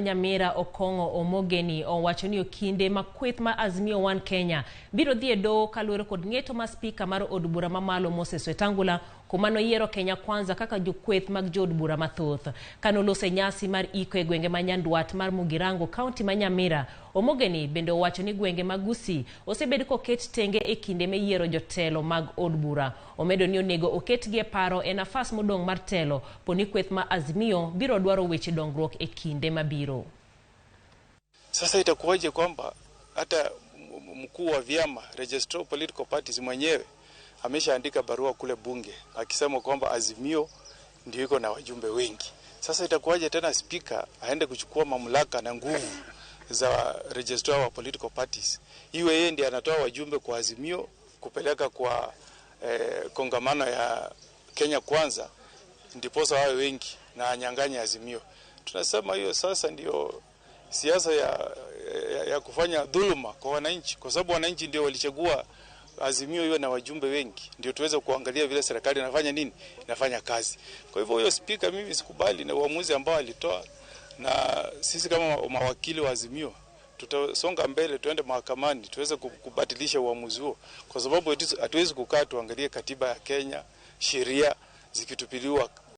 Nyamira Okong'o Omogeni owacho ni okinde ma kweth ma Azimio One Kenya biro dhi e doho kaluwore kod ng'eto ma spika mar od bura mamalo Moses Wetangula kuma noyiero Kenya Kwanza kaka jokweth mag jood bura mathoth. Kanoloso e nyasi mar iko e gwenge ma nyandwat mar Mugirango, kaunti ma Nyamira, Omogeni bende owacho ni gwenge mag Gusii osebed koket tenge e kinde miyiero jotelo mag od bura. Omedo ni onego oketgi e paro e nafas modong' mar telo poni kweth ma Azimio biro dwaro weche dongruok e kinde mabiro. Sasa itakuwaje kwamba hata mkuu wa vyama, registrar of political parties, mwenyewe ameshaandika barua kule bunge akisema kwamba Azimio ndio iko na wajumbe wengi. Sasa itakuwaje tena spika aende kuchukua mamlaka na nguvu za registrar wa political parties, iwe yeye ndiye anatoa wajumbe kwa Azimio kupeleka kwa kongamano ya Kenya Kwanza, ndiposa wawe wengi na anyang'anye Azimio? Tunasema hiyo sasa ndio siasa ya kufanya dhuluma kwa wananchi, kwa sababu wananchi ndio walichagua Azimio iwe na wajumbe wengi, ndio tuweze kuangalia vile serikali inafanya nini, inafanya kazi. Kwa hivyo huyo spika, mimi sikubali na uamuzi ambao alitoa, na sisi kama mawakili wa Azimio tutasonga mbele, tuende mahakamani tuweze kubatilisha uamuzi huo, kwa sababu hatuwezi kukaa tuangalie katiba ya Kenya, sheria zikitupiliwa